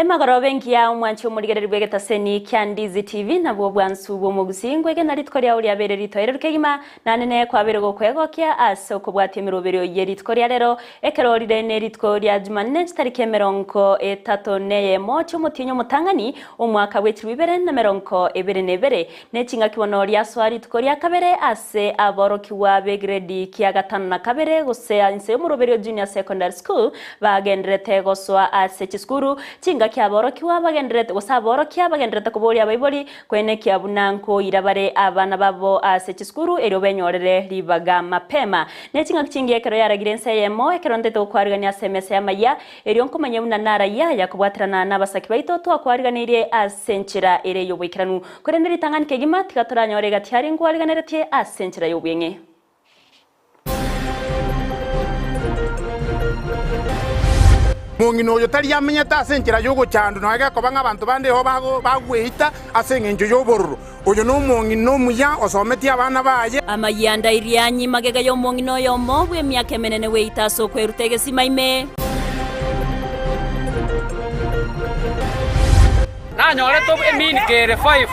Emagoroba engiya omwanchi omorigereria bw'egetaseni kia Ndizi TV nabwo obwansu bw'omogusii ngwegena rituko riao riabeire ritoereru kegima nane neye kwabeire gokwegokia ase okobwatia emeroberio ye rituko ria rero ekero rire ne rituko ria Jumanne chitariki emerongo etato neyemo chi'omotienyi omotang'ani omwaka bw'echirwe ibere na merongo ebere na ebere ne chingaki bono riasoa rituko ria kabere ase aborokigwa b'egredi kia gatano na kabere gose inse y'omoroberio Junior Secondary School bagendererete gosoa ase chisukuru. Chingaki aborokigwa bagendererete gose aborokia bagendererete koboria abaibori koenekia buna nkoira bare abana babo ase chisukuru erio benyorere ribaga mapema. Ne chingaki chingiya ekero yaragire ense eyemo ekero ntete gokwarigania ase emesa y'amayia Erio nkomanye buna narayia aya kobwaterana nabasaki baito twakwariganeirie ase enchera ere y'oboikeranu. Korende ritang'ani kegima tiga toranyore egati aria nkwariganeretie ase enchera y'obweng'e. Mong'ina oyo tari amenyete ase enchera y'ogochandwa, nonya gekoba ng'a abanto bande igo bagweita ase engencho y'obororo. Oyo nomong'ina omuya osometie abana baye. Amayia Irianyi magega y'omong'ina oyomo bw'emiaka emenene gweita ase okweruta egesima ime. Nanyorete emini kere 5,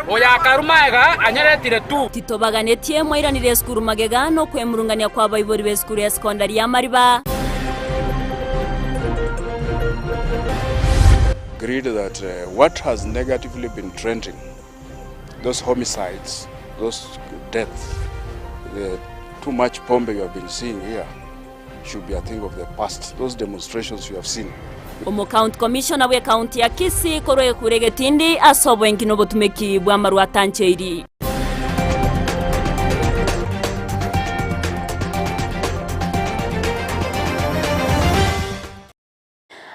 oyo akarua magega anyeretire 2. Titobaganetie mwairanire esukuru magega nokwemurungania kw'abaibori b'esukuru ya sekondari ya Mariba. Agreed that what has negatively been trending, those homicides, those deaths, the too much pombe you have been seeing here should be a thing of the past. Those demonstrations you have seen. Omocounty Commissioner bw'ecounty ya Kisii korwa egekuro egetindi ase oboengi na obotumeki bw'amarwa atancheiri.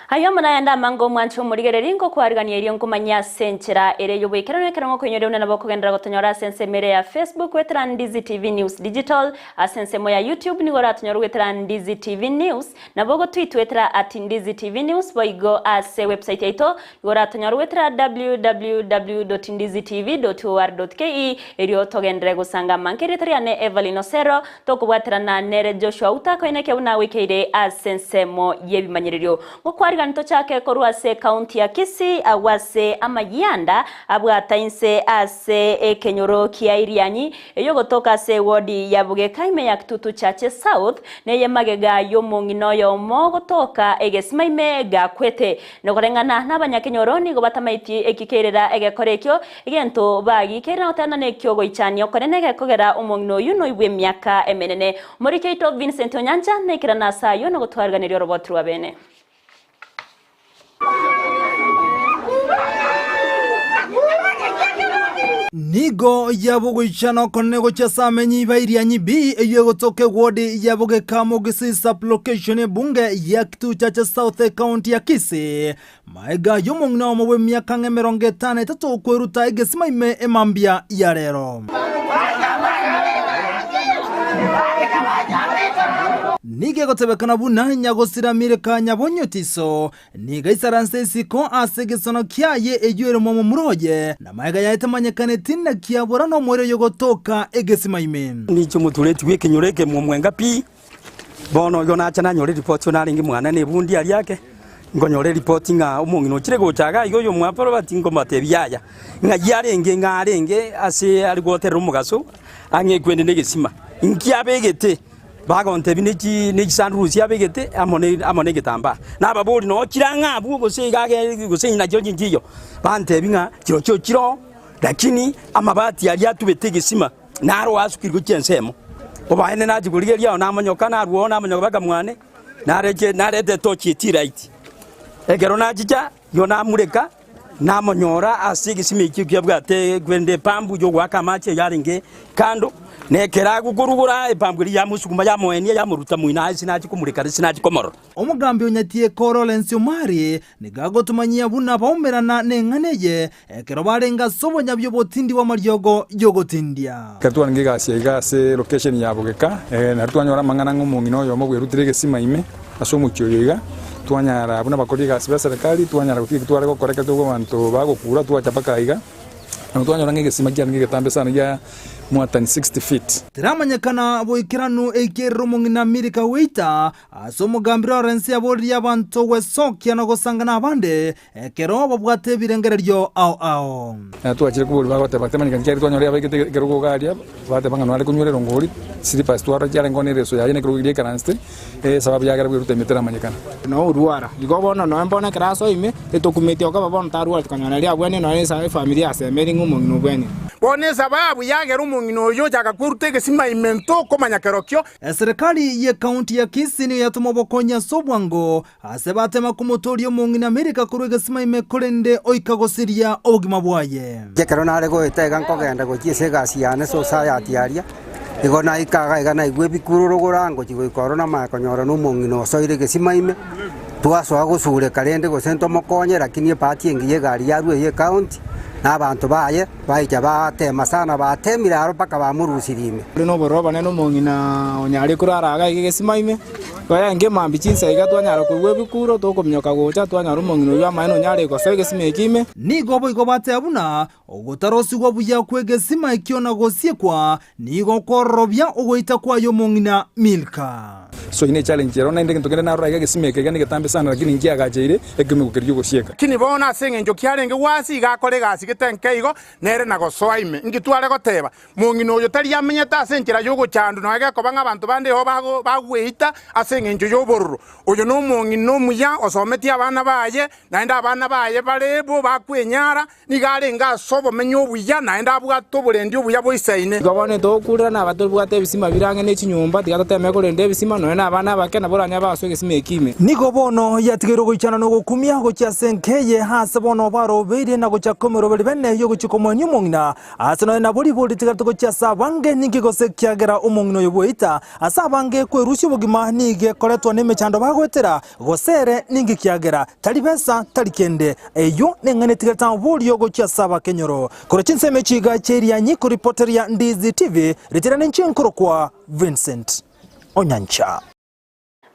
Ayio amo nayande amange omwanche omorigereria ngokwarigania erio nkomanyie ase enchera ere y'oboikeranu ekero ngokoinyoria buna nabo okogenderera gotonyora ase ensemo ere ya Facebook goetera Ndizi TV News Digital, ase ensemo ya YouTube nigo oratonyore goetera Ndizi TV News, nabo ogotwitwetera at Ndizi TV News boigo ase website yaito nigo oratonyore goetera www.ndizitv.or.ke erio togenderere gosanga amange erieta riane Evelyn Osero Tokobwaterana nere Joshua otakoenekia buna agoikeire ase ensemo y'ebimanyererio. Ngokwarigani tochake korwa ase ekaunti ya Kisii agwo ase amayianda abwata inse ase ekenyoro kia Irianyi eyogotoka ase ewodi ya Bugeka ime ya Kitutu Chache South neye magega y'omong'ina oyomo gotoka egesima ime gakwete. Nokoreng'ana nabanyakenyoro nigo batamaeti ekikeirera egekora ekio Egento bagiikeire na gotebana nekiogoichania okonene gekogera omong'ina oyio noibwe emiaka emenene. Omoriki oito Vincent Onyancha naikerane ase ayio na gotwariganeria oroboti rwa bene. Nigo yabogoichana okonene gochia ase amenyi ba Irianyi B eyio egotoka eward ya Bogeka Mogisi sub-location ebunge ya Kituchache South ecounty ya Kisii. Maega y'omong'ina omo bw'emiaka ang'e emerongo etano etato okweruta egesima ime emambia ya rero. Nigo egotebekana buna nyagosira Milka Nyabonyotiso nigo aisaranse isiko ase egesono kiaye eyio ere momomura oye, na maega yaye tamanyekaneti naki abora nomoerio oyogotoka egesima ime. Ninche omotureti bw'ekenyoro eke momwenga pi. Bono igo nacha nanyora eripoti oyo narenge mwane na ebundi aria ake, nkonyora eripoti ng'a omong'ina ochire gocha iga iga oyomwabo Robert nkomotebi yaya, ng'ai arenge ng'a arenge ase are goterera omogaso ang'e ekwende na egesima. Inki abegete? Bagontebia ne chi ne chisandurusi abegete amo ne amo na egetambaa. Nababoria noo chire ang'e abwo gose iga age gose nachio chinchiyo? Bantebia ng'a chirochio chire oo, lakini amabati aria atubete egesima. Naro asukirwe gochia ensemo. Obaene nachia korigereria ao namonyoka, narua oo namonyoka mpaka mwane, nareche nareta etochi etie light. Ekero nachicha, igo namureka, namonyora ase egesima ekio kiabwate kwende epambu yogoaka amache yarenge kando, na ekero agokorugora epambu eria yamosuguma yamoenia yamoruta moino aye sinachia komureka sinachia komorora. Omogambi o Nyatieko Lawrence Omari nigo agotomanyia buna baumerana neng'ana eye ekero barenge ase obonyabio obotindi bw'amariogo y'ogotindia. Ekero twarenge egasi aiga ase location ya Bogeka, nario twanyora amang'ana ng'a omong'ina oyomo bwerutire egesima ime ase omochie oyo iga, twanyara buna abakori egasi ba eserekari, twanyara gotiga eki tware gokora ekero tokobua abanto bagokura twacha mpaka aiga, nabo twanyora ng'a egesima kiarenge egetambe sana gia. more than 60 feet. Teramanyekana boikeranu eikerere omong'ina Milika goita ase omogambi Lawrence aboririe abanto gwesokia na gosangana abande ekero babwate ebirengererio ao ao. Na twachire koboria bagoteba, Temanyekani kiagera twanyora yabaikete ekerogo iga aria, bateba ng'a nare konywa erongori, slippers twarora chiarenge one ereso yaye na ekerogo keria aikaransete, esababu yagera bweruta ime teramanyekana. No orwara. Igo bono nonya bono ekero asoa ime, etokumetie okaba bono tarwareti konyora nari abwenire nonya esa efamiri yasemeiri ng'a omong'ina obwenire. Bono esababu yagera omong'ina oyio ochaka kweruta egesima ime ntokomanya kerokio. Eserekari y'Ekaunti ya Kisii nigo yatoma obokonyi ase obwango ase batema komotooria omong'ina Amerika korwa egesima ime korende oika gosiria obogima bwaye. Ekero nare goeta iga nkogenda gochia ase egasi yane society aria, igo naika iga iga naigwa ebikururo rogoro ngochia goika ororo namanye konyora na omong'ina osoire egesima ime, twasoa gosureka rende gose ntomokonye lakini ebahati engiya egari yarwa eye ecounty, na abanto baye baicha batema sana batemire aro mpaka bamorusirie ime. Ore nobororo obonene omong'ina onyare korara iga iga egesima ime, Twarenga emambia chinsa iga twanyara koigwa ebikuro, tokominyoka gocha, twanyora omong'ina oyio amaene onyare gosoa egesima ekio ime. Nigo boigo bateba buna ogotarosigwa buya kw'egesima ekio na gosiekwa nigo kwororobia ogoita kwaye omong'ina Milka. So eye ne challenge ero naende egento kende narora iga egesima eke iga negetambe sana lakini nkiagacheire ekemigo keria giogosieka. Lakini bono ase engencho kiarenge gwasi iga akore egasi gete nkeigo, nere nagosoa ime. Inki tware goteba? Mong'ina oyo tari amenyete ase enchera y'ogochandwa, nonya gekoba ng'a abanto bande igo bagweita ase engencho y'obororo. Oyo nomong'ina omuya osometie abana baye, naende abana baye bare bo bakwenyara, nigo arenge ase obomenyo obuya, naende abwate oborendi obuya boisaine. Igo bono togokurera naba tobwate ebisima bire ang'e ne chinyomba, tiga toteme korenda ebisima, nonya nabana abake nabo oranyare basoe egesima eke ime. Nigo bono yatigaire ogoichana na ogokumia gochia ase enka eye, aase bono barobeire na gochaka emeroberi bene y'ogochia komoenia omong'ina. Ase nonya nabo ribori ritigarete gochia ase abange, ninki gose ekiagera omong'ina oyo bweita ase abange kwerusia obogima nigo ekoretwa nemechando bagoetera, gose ere ninki kiagera tari besa tari kende? Eyio neng'ana etigarete amaborio gochia ase abakenyoro. Korwa chinsemo echi iga chi'Erianyi koripoteria Ndizi TV, ritira ninche nkorokwa Vincent Onyancha.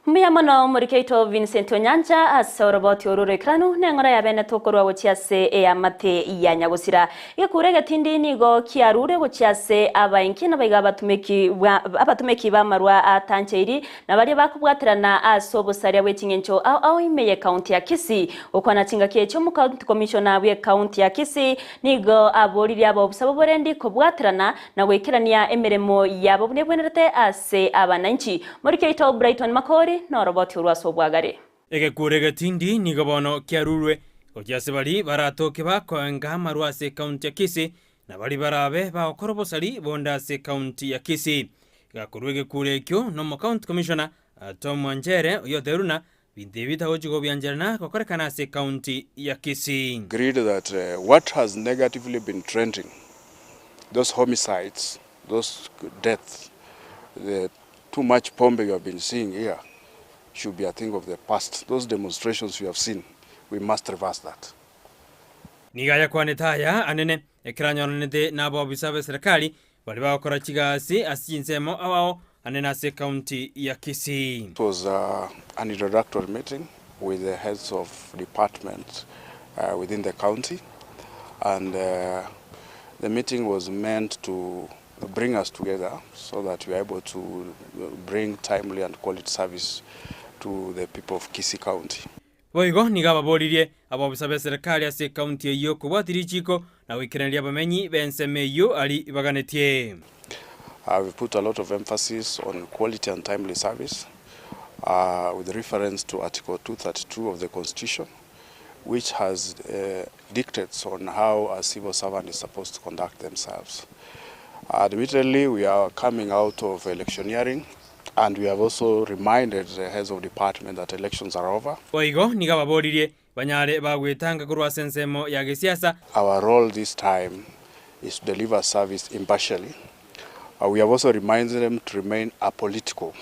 Mbuya mono omoriki oito Vincent Onyancha ase oroboti oru roikeranu neng'ora ya bene tokorwa gochia ase eamate ya nyagosira. Gekura egetindi nigo kiarure gochia ase abaenki nabaiga abatumeki bwa abatumeki b'amarwa atancheiri na baria bakobwaterana ase obosaria bwe ching'encho ao ao ime ye county ya Kisii. Gokwana chingaki echio omocounty commissioner bwe county ya Kisii nigo aboririe abaofisa b'oborendi kobwaterana na goikerania emeremo yabo buna ebwenerete ase abananchi. Moriki oito Brighton Makori noroboti orwo ase obwagare. Egekuro egetindi nigo bono kiarurwe gochia ase baria baratoke bakoenga amarwa ase ekaunti ya Kisii na baria barabe bagokora obosari bonde ase ekaunti ya Kisii. Gakorwa egekuro ekio nomocounty commissioner Tom Wanjere oyio otebirie buna binto ebi bitagochi gobiancherana gokorekana ase ekaunti ya Kisii. Agreed that what has negatively been trending, those homicides, those deaths, the too much pombe you have been seeing here should be a thing of the past. Those demonstrations you have seen, we must reverse that. Nigo ayakwanete aya anene, ekero anyoranete nabobisa b'eserekari baria bagokora chigasi ase chinsemo ao ao anene ase ekaunti ya Kisii. It was an introductory meeting with the heads of departments within the county and the meeting was meant to bring us together so that we are able to bring timely and quality service to the people of Kisii County. Boigo nigo ababoririe abobisa b'eserekari ase ekaunti eyio kobwatia richiiko na goikeraneria abamenyi b'ensemo eyio aria baganetie. We've put a lot of emphasis on quality and timely service with reference to Article 232 of the Constitution which has dictates on how a civil servant is supposed to conduct themselves. Admittedly, we are coming out of electioneering and we have also reminded the heads of department that elections are over. Boigo nigo ababoririe banyare bagwetanga korwa ase ensemo ya gesiasa. Our role this time is to deliver service impartially. We have also reminded them to remain apolitical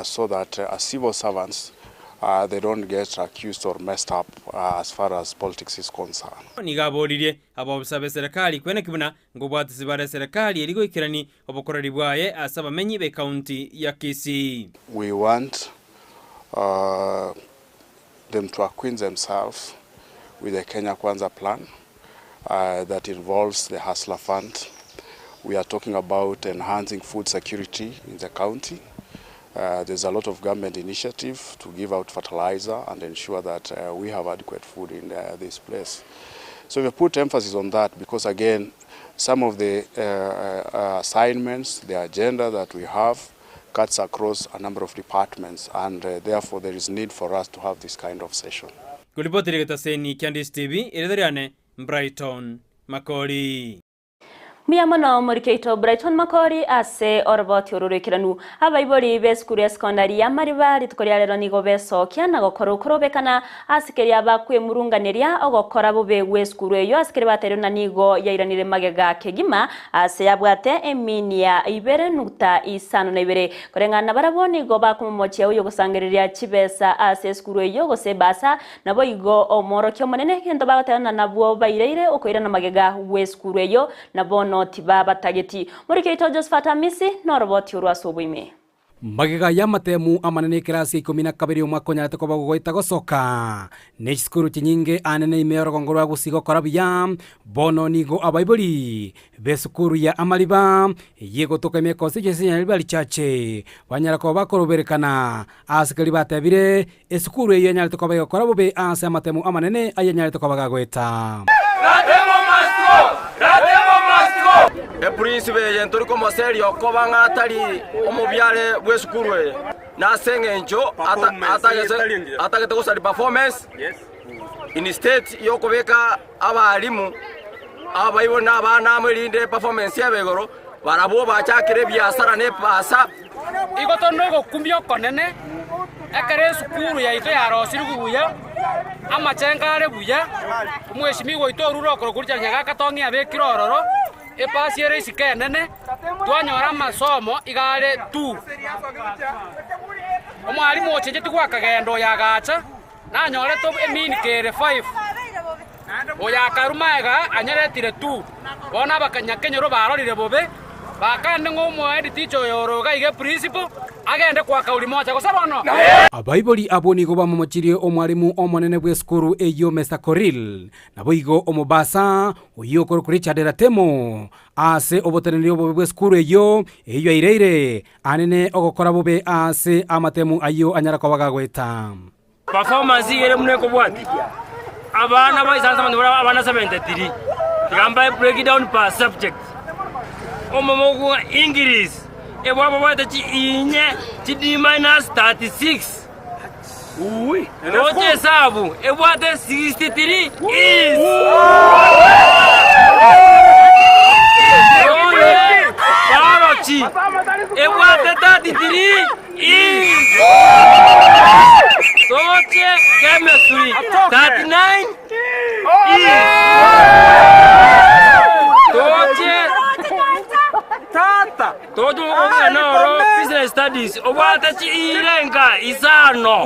so that as civil servants they don't get accused or messed up as far as politics is concerned. Nigo aboririe abobisa b'eserekari kweneki buna ngobwatisi bare eserekari eria goikerani obokoreri bwaye ase abamenyi b'ekaunti ya Kisii. We want them to acquaint themselves with the Kenya Kwanza plan that involves the Hustler Fund, We are talking about enhancing food security in the county. There's a lot of government initiative to give out fertilizer and ensure that we have adequate food in this place. So we put emphasis on that because again, some of the assignments, the agenda that we have cuts across a number of departments and therefore there is need for us to have this kind of session. Koripotera egetaseni kia Ndisi TV, erieta riane Brighton Makori. Mbuya mono omoriki oito Brighton Makori ase oroboti oro roikeranu. Abaibori b'esukuru ya sekondari ya Mariba rituko ria rero nigo besokia na gokora okorobekana ase keria bakwemurunganeria ogokora bobe gw'esukuru eyio ase keria bateirwe na nigo yairanire magega kegima ase yabwate eminia ibere nukta isano na ibere. Koreng'ana nabarabwo nigo bakomomochia oyogosangereria chibesa ase esukuru eyio gose ebasa Naboigo omworokia omonene egento bagoteebana nabwo baireire okoirana magega gw'esukuru eyio, na bono tibabatageti. Moriki oito Josephat Amisi noroboti orwo ase oboime. Magega y'amatemu amanene ekerasi ya ikomi na kabere omwaka onyarete koba gogoeta gosoka, ne chisukuru chinyinge anene ime y'orogongo rwa Gusii gokora buya, bono nigo abaibori B'esukuru ya amariba y'egotoka emekosi echese ya Nyaribari Church banyara koba bakoroberekana ase keria batebire, esukuru eyio yanyarete koba egokora bobe ase amatemu amanene ayanyarete koba gagoeta. Eprinsipal eye ntori komoseria okoba ng'a atari omobiare bw'esukuru eye, na ase eng'encho atagete gosaria performance instead y'okobeka Abalimu, abaibori na abana amo erinde performance ebe igoro, barabwo bachakire ebiasara na epasa. Igo tore nogokumia okonene ekero esukuru yaito yarosirigwe buya, amachengo are buya, omweshimiwa oito orure okorokwa Richard Nyagaka Tong'i abekire ororo, epasi ere isiko enene, twanyora amasomo iga are tu. Omwalimu ochenchetigwe akagenda oyo agacha. Nanyorete eminika ere 5, oyo akarua magega anyeretire 2. Bono abakanyakenyoro barorire bobe, bakande ng'a omoediticha oyo ore iga iga eprinciple, agende kwa kauri mocha, gose bono? Abaibori abwo nigo bamomochirie omwalimu omonene bw'esukuru eyio Mr Korir, naboigo omobasa oyio okorokwa Richard Ratemo, ase oboteneneri obobe bw'esukuru eyio, eyio aireire Anene ogokora bobe aase amatemu ayio anyara koba gagoeta. Performance iga ere buna ekobwatia, abana ba isansa abanto bare abana 73, tiga mbae breakdown per subject. Omomo okong'a English, ebwabo babwate chi inye, chi D minus 36. Roche esabu, ebwate 63 E's. Roche Biology, ebwate 33 E's. Roche Chemistry, 39 E's. Roche Toche omogwekano oro Business Studies obwate chiirenka isano.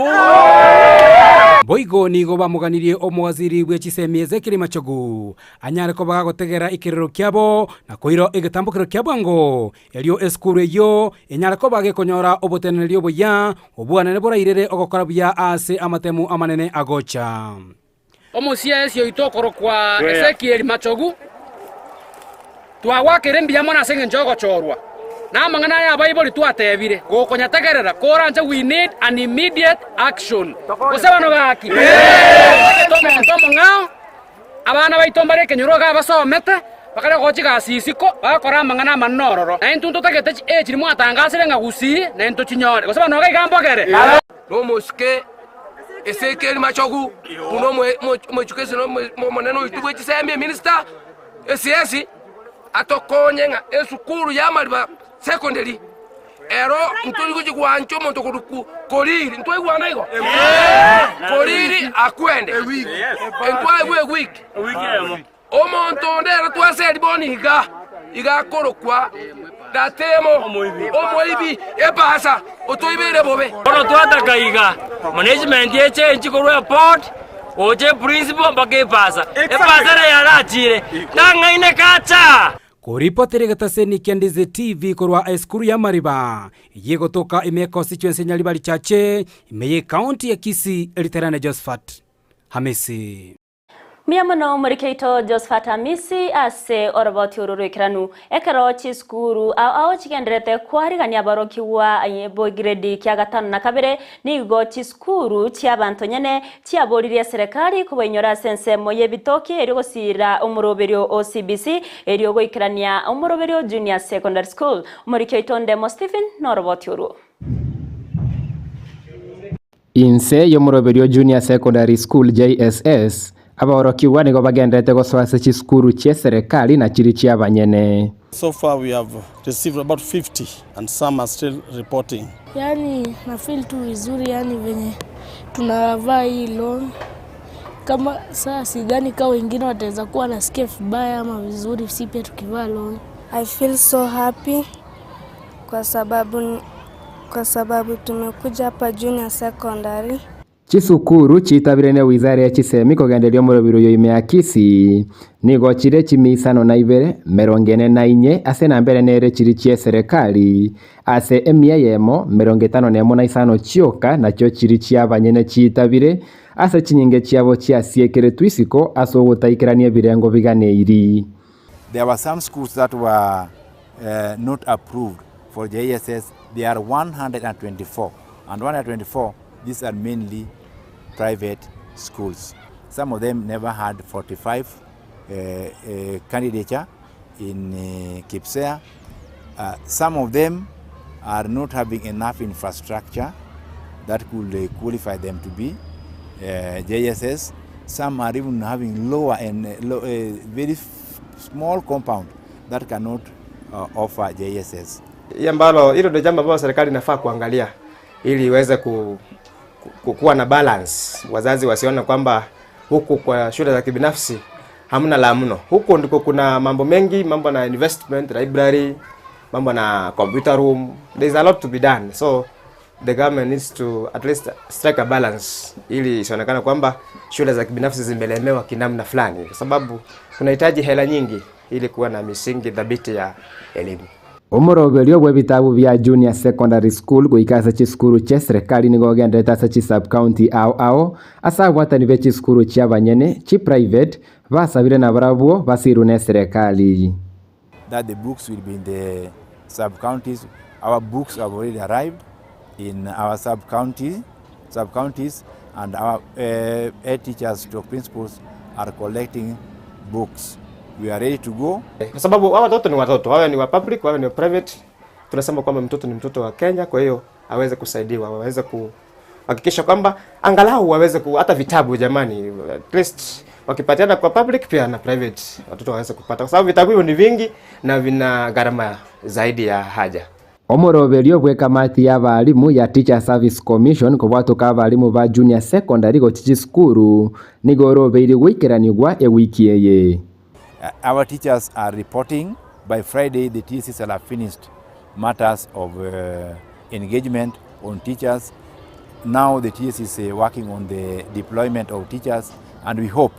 Boigo nigo bamoganirie omowaziri bwe chisemi Ezekiel Machogu anyare koba gagotegera ekerero kiabo na koira egetambokero kia bwango, erio esukuru eyio enyare koba gekonyora oboteneneri obuya obwanene borairere ogokora buya ase amatemu amanene agocha. Omosiesi oito okorokwa Ezekieli Machogu, twagwakire mbuya mono ase engencho y'ogochorwa, na amang'ana aya abaibori twatebire, gokonyategerera, koranche we need an immediate action. Gose bano gaki? Totagete omonto omong'ao, abana baito mbare ekenyoro iga abasomete, bakare gocha egasi isiko, bagakora amang'ana amanene ororo. Na intwe ntotagete chi age chiria mwatangasire ng'a gusii, na intwe tochinyore. Gose bano iga iga mbogere? Nomosike Ezekieli Machogu, buna omochukesi na omonene oito bwe chisemi, eminister, esiesi, atokonye ng'a esukuru y'amariba secondary ero ntori gochia gwancha omonto korwa Koriri, ntwaigwana igo? Koriri akwende, ntwaigwa ewiki. Omonto onde ere twaseri bono iga, iga akorokwa Gatemo, omoibi epasa, otoibeire bobe. Bono twataka iga, management echange korwa eboard gocha eprinciple mpaka epasa. Epasa ere yarachire, tang'aine kacha! Koripotera egetaseni kia Ndizi TV korwa esukuru ya Mariba eyio egotoka ime econstituency ya Nyaribari Chache ime ye county ya Kisii, Eriterane Josephat Hamisi. Mbuya mono omorikeito Josephat Amisi ase oroboti oro rw'ekeranu. Ekero chisukuru ao ao chigendererete kwarigania aborokigwa b'egredi kia gatano na kabere, nigo chisukuru chi'abanto nyene chiaboririe eserekari kobainyora ase ensemo y'ebitoki erio gosiira omoroberio o CBC erio goikerania omoroberio Junior Secondary School. Omorikeito Ndemo Stephen noroboti orwo. Inse y'omoroberio Junior Secondary School, JSS, abaorokigwa nigo bagendererete gosoa ase chisukuru chi'eserekari na chiria chi'abanyene. So far we have received about 50 and some are still reporting. Yaani na feel tu vizuri yaani venye tunavaa hii long kama saa sidhani kama wengine wataweza kuwa wanasikia vibaya ama vizuri, si pia tukivaa long. I feel so happy kwa sababu, kwa sababu tumekuja hapa junior secondary. Chisukuru chitabire ne wizara ya chisemi kogenderia omorobiri oyo ime ya Kisii nigo chire chimia isano na ibere, merongo ene na inye ase enamba ere nere chiri chi'eserekari, ase emia eyemo, merongo etano nemo na isano chioka nachio chiri chi'abanyene chitabire ase chinyinge chiabo chiasiekeretwe isiko ase ogotaikerania ebirengo biganeiri. There were some schools that were uh, not approved for JSS. There are 124. And 124, these are mainly private schools. Some of them never had 45 candidature in KPSEA. Some of them are not having enough infrastructure that could qualify them to be JSS. Some are even having lower and low, very small compound that cannot offer JSS. Hii ambalo hilo ndio jambo ambalo serikali inafaa kuangalia ili iweze ku, ku, kuwa na balance, wazazi wasione kwamba huku kwa shule za kibinafsi hamna la mno. Huku ndiko kuna mambo mengi, mambo na investment, library, mambo na computer room. There is a lot to be done. So the government needs to at least strike a balance ili isionekane kwamba shule za kibinafsi zimelemewa kinamna fulani, kwa sababu tunahitaji hela nyingi ili kuwa na misingi thabiti ya elimu. Omoroberio bw'ebitabu bia Junior Secondary School goika ase chisukuru chia eserekari nigo ogenderete ase chisubcounty ao ao ase abwatani be chisukuru chia abanyene chi private basabire nabarabwo basirwe na eserekari. That the books will be in the sub-counties. Our books have already arrived in our sub-county, sub-counties and our head teachers to principals are collecting books. We are ready to go. Kwa sababu hawa watoto ni watoto, wawe ni wa public, wawe ni wa private. Tunasema kwamba mtoto ni mtoto wa Kenya, kwa hiyo aweze kusaidiwa, waweze kuhakikisha kwamba angalau waweze ku, hata vitabu jamani, at least wakipatiana kwa public pia na private watoto waweze kupata, kwa sababu vitabu hivyo ni vingi na vina gharama zaidi ya haja. Omoroberio bw'ekamati y'abarimu ya Teacher Service Commission kobwatoka abarimu ba junior secondary gochi chisukuru nigo orobeire goikeranigwa ewiki eye. Our teachers are reporting by Friday the TSC shall have finished matters of engagement on teachers. Now the TSC is working on the deployment of teachers and we hope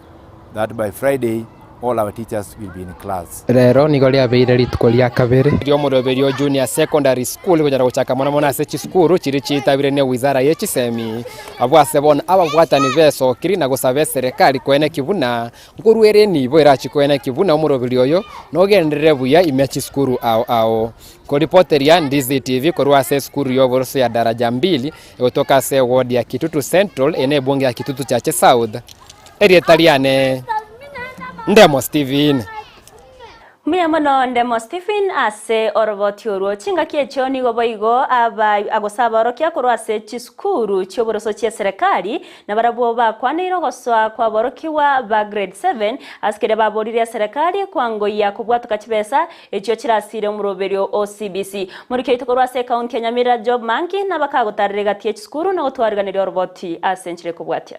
that by Friday all our teachers will be in class. Rero nigo riabeire rituko ria kabere riomoroberio junior secondary school konyara gochaka mono mono ase chisukuru chiri chitabire ne wizara ye chisemi abwo ase bono ababwatani besokiri na gosaba eserekari kwene kibuna nkorwere nibo erachi kwene kibuna omoroberi oyo nogenderere buya ime chisukuru ao ao koripoteria Ndizi TV korwa ase esukuru ya oboroso ya daraja mbili egotoka ase ward ya Kitutu Central ene ebunge ya Kitutu Chache South erieta riane Ndemo Steven. Mbuya mono Ndemo Stephen ase oroboti orwo chingaki echio nigo boigo aba agosaba abaorokia korwa ase chisukuru chi'oboroso chia eserekari na barabwo bakwaneire ogosoa kwa aborokiwa ba grade 7 ase keria baboririe eserekari kwangoyia kobwatoka chibesa echio chirasire omoroberio o CBC. Morikio oito korwa ase ekaunti ya Nyamira Job Mangi nabakagotarera egati ya chisukuru na gotwariganeria oroboti ase enchera ekobwatia.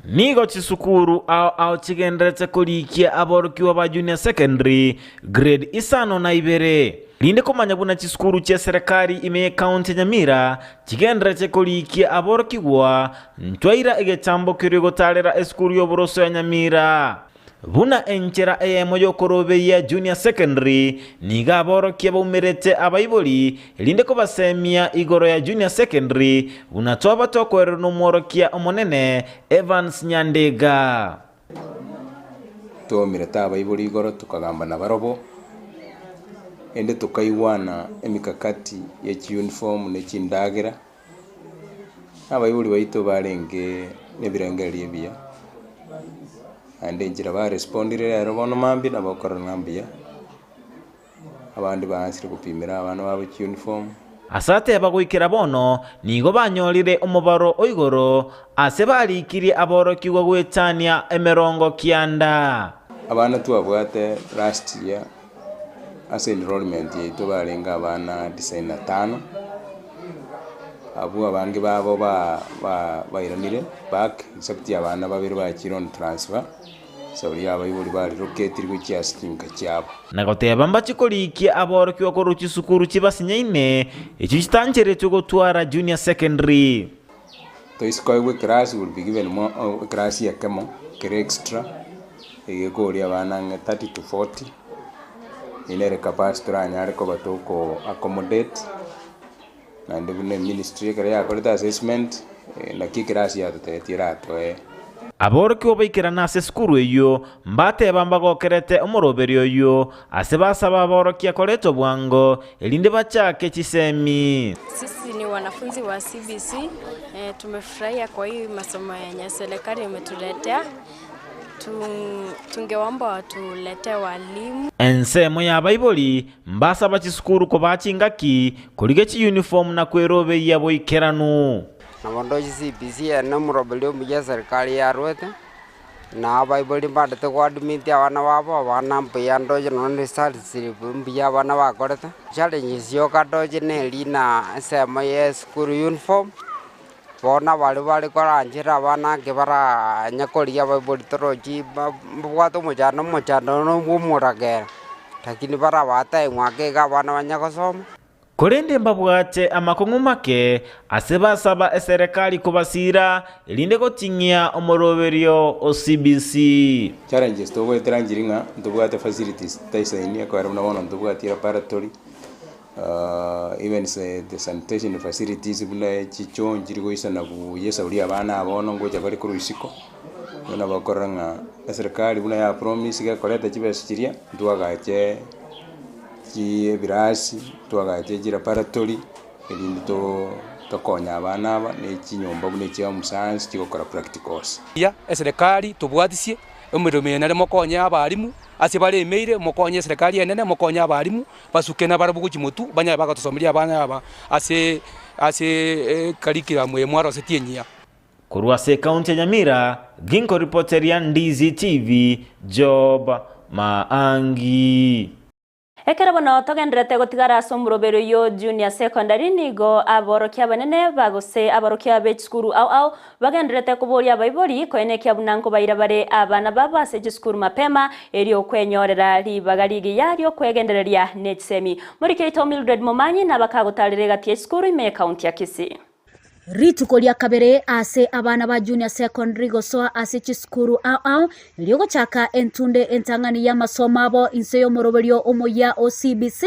Nigo chisukuru ao ao chigenderete korikia aborokigwa ba Junior Secondary grade isano na ibere. Rinde komanya buna chisukuru chia serekari ime y'ecounty ya Nyamira chigenderete korikia aborokigwa, ntwaira egechambo keria gotarera esukuru y'oboroso ya Nyamira. Buna enchera eyemo y'okorobeyia Junior Secondary, nigo aborokia baumerete abaibori erinde kobasemia igoro ya Junior Secondary buna twaba tokoererwa nomworokia omonene Evans Nyandega. Twaumerete abaibori igoro tokagamba nabarobwo, ende tokaigwana emikakati ye chiuniform ne chindagera, Abaibori baito barenge nebirengererio ebiya, naende enchera barespondire rero bono mambia nabo okorora ng'a mbuya, abande baansire gopimera abana babo chiuniform. Ase ateba goikera bono nigo banyorire omobaro o igoro ase barikirie aborokigwa goetania emerongo kianda. Abana twabwate last year ase enrollment yaito barenge abana tisaini na tano, abwo abange babo ba ba bairanire back except abana babere bachire on transfer, sauri abaibori barilocatire gochia ase chinka chiabo. Na goteba mbachie korikia aborokigwa korwa chisukuru chibasinyaine, echio chitancheretwe gotwara junior secondary. Toise koegwa eclass will be given more eclass ekemo kere extra, egekoria abana ang'e 30 to 40, eyio nere capacity toranyare koba toko accommodate, naende buna eministry ekero yakorete assessment, naki eclass yatotebetie eratoe. Aborokigwa baikerana ase esukuru eyio, mbateba mbagokerete omoroberio oyio, ase basaba aborokia koretwa bwango, erinde bachake chisemi. Sisi ni wanafunzi wa CBC, eh, tumefurahia kwa hii masomo yenye serikali imetuletea. Tungeomba watuletee walimu. Ensemo y'abaibori mbasaba chisukuru kobaa chingaki, korigia chiyunifomu na kwerobeyia boikeranu. Nabo ndoche CBC eye nomoroberio omuya eserikari yarwete, na abaibori mbandete goadmit abana babo, abana mbuya ndoche nonya ne study slip mbuya abana bakorete. Challenges yoka ndoche neri na ensemo ya eschool uniform. Bono abaria bare koranchera abana nki baranye korigia abaibori torochi mbabwate omochando omochando nobwo omoragera, lakini barabatae ng'wake iga abana banye gosoma. Korende mbabwate amakong'u make ase basaba eserekari kobasiira, erinde goting'ia omoroberio o CBC. Challenges togoetera nchiri ng'a ntobwate facilities taisaini ekogera buna bono ntobwati laboratory. Even the sanitation facilities buna chichoo nchiri goisana buya esauri abana aba bono ngocha bare korwa isiko, bono nabo okorora ng'a eserekari buna ya promise gekoreta chibesa chiria, ntwagache chi ebirasi, ntwagache chilaboratory, erinde too tokonye abana aba na echinyomba buna echia omusayansi chigokora practicals. Buya eserekari tobwatisie emeremo eye nere mokonye abalimu ase baremeire, mokonye eserekari enene, mokonye abalimu. Basuke nabarabwo gochia motwe, banyare bagatosomeria abana aba ase ase ecurriculum eye mwarosetie enyia. Korwa ase ekaunti ya Nyamira, ginkoripoteria Ndizi TV, Job Maangi. Ekero bono togendererete gotigara ase omoroberio oyio Junior Secondary nigo aborokia abanene ba gose aborokia be chisukuru ao ao Bagendererete koboria abaibori koenekia buna nkobaira bare abana babo ase chisukuru mapema, erio kwenyorera ribaga rigiya ri'okwegendereria ne chisemi. Morike oito Mildred Momanyi nabakagotarera egati ye chisukuru ime y'ekaunti ya Kisii. Rituko ria kabere ase abana ba Junior Secondary gosoa ase chisukuru ao ao erio gochaka entunde entang'ani y'amasomo abo inse y'omoroberio omoyia o CBC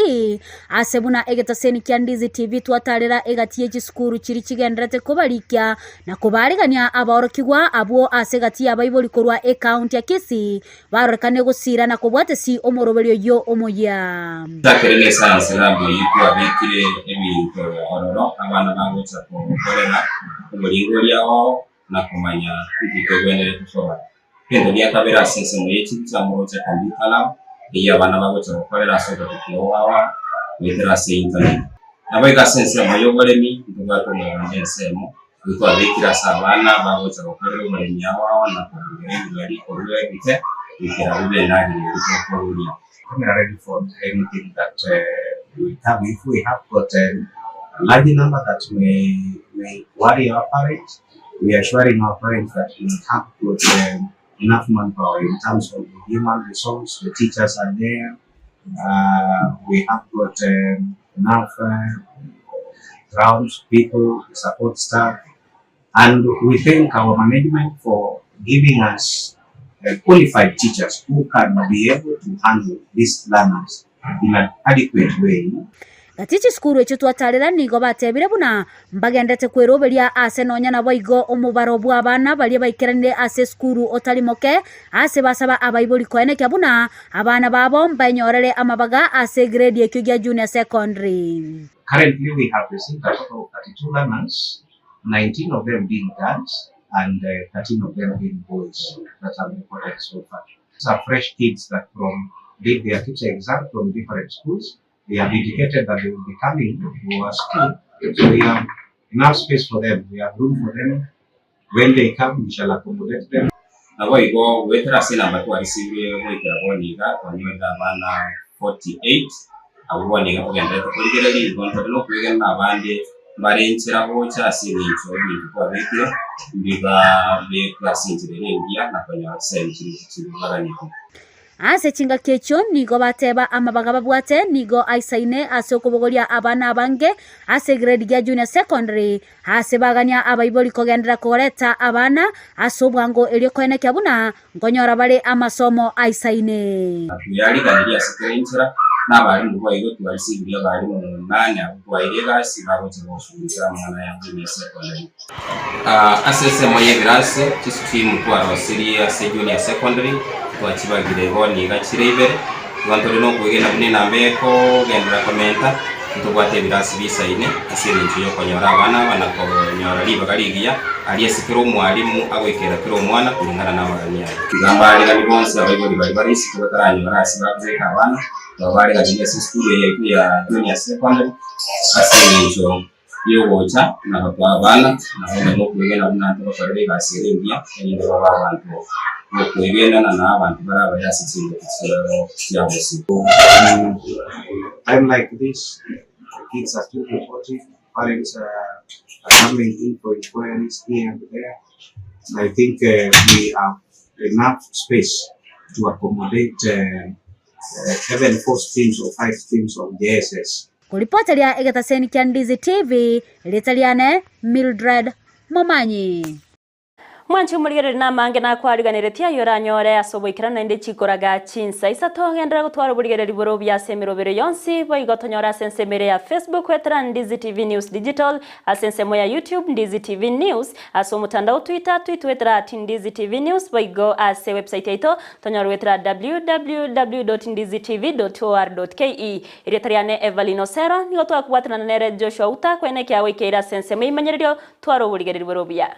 ase buna egetaseni kia Ndizi TV twatarera egati ye chisukuru chiria chigenderete kobarikia na kobaarigania abaorokigwa abwo ase egati y'abaibori korwa ekaunti ya Kisii barorekane gosira na kobwatesi omoroberio oyio omoyia. Chakere ne science lab eyio twabekire ebinto ororo abana bagocha gokorera oboringoria oo na komanya inki togwenerete koba. Egento gia kabere ase ensemo ye chibicha moroche computer lab eyio abana bagocha gokorera ase obotuki oboao goetera ase internet. Naboigo ase ensemo y'oboremi ntobwate omogondo ensemo oyio twabekire ase abana bagocha gokorera oboremi aoao na kobugera ebigari korwa ebite goikera bibe endagera eria tokoruria. We are ready for anything that will come. If we have got a large number that may worry our parents, we are assuring our parents that we have got enough manpower in terms of the human resource, the teachers are there, we have got enough grounds, people, support staff, and we thank our management for giving us qualified teachers who can be able to handle these learners in an adequate way. Gati chisukuru echio twatarera nigo batebire buna mbagendete kweroberia ase nonya naboigo omobaro bw'abana baria baikeranire ase esukuru otari moke ase basaba abaibori koenekia buna abana babo mbaenyorere amabaga ase egrade ekio gia junior secondary. Currently we have received a total of 32 learners, 19 of them being girls and 13 of them being boys that have reported so far. These are fresh kids that from did their teacher exam from different schools. They have indicated that they will be coming to our school. So we have enough space for them. We have room for them. When they come, we shall accommodate them. Nabo igo goetera ase enamba twarisibire goikera bono iga, twanyorire abana 48, abwo bono iga togendererete korigereria igo ntore na okwegena abande mbare nchera gocha ase eng'encho ebinto twabekire mbibabekwe ase enchera ere engiya na konyora chisemi chiria chibaganeti. Ase chingaki echio nigo bateba amabaga babwate nigo aisaine ase okobogoria abana abange ase egrade gia junior secondary, ase bagania abaibori kogenderera koreta abana ase obwango erio koenekia buna nkonyora bare amasomo aisaine. Tweyariganirie ase kera enchera, na abarimu boigo twarisibirie abarimu nane abwo twaeire egasi bagocha goshughulikera amang'ana aya junior secondary. Ase ensemo y'ebirasi, chisitream twarosirie ase junior secondary twachibagire bono iga chire ibere, igo ntore nokwegena buna enamba ekogenderera komenta, ntobwate ebirasi bisaine ase eng'encho y'okonyora abana aba na konyora ribaga rigiya aria ase kera omwalimu agoikera kera omwana kulingana namagani aye. Iga mbaregani bonsi abaibori baria bare isiko bataranyora ase bakobeka abana, nabo bareganirie ase esukuru eye yaito ya junior secondary ase eng'encho y'ogocha na gotoa abana, na onye mokwegena buna ntobakorere egasi ere engiya, erinde babe abanto b'okwegenana na abanto bare abaya ase chingaki chiabo chia bosio. Time like this, the kids are still reporting, parents are coming in for inquiries here and there. And I think we have enough space to accommodate even four streams or five streams of JSS. Koripoteria egetaseni kia Ndizi TV, erieta riane Mildred Momanyi. Mwanche omorigereria namange nakwariganeretie ayio oranyore ase oboikeranu naende chikoraga chinsa isato. Genderera gotwara oborigereri bore obuya ase emerobero yonsi, boigo tonyore ase ensemo ere ya Facebook goetera Ndizi TV News Digital, ase ensemo ya YouTube Ndizi TV News, ase omotandao Twitter twitwetera at Ndizi TV News, boigo ase website yaito tonyore goetera www.ndizitv.or.ke. Erieta riane Evelyn Osero, nigo twakobwatanana nere Joshua Uta, kwene ekiago ikeire ase ensemo y'eimanyererio, twara oborigereri bore obuya.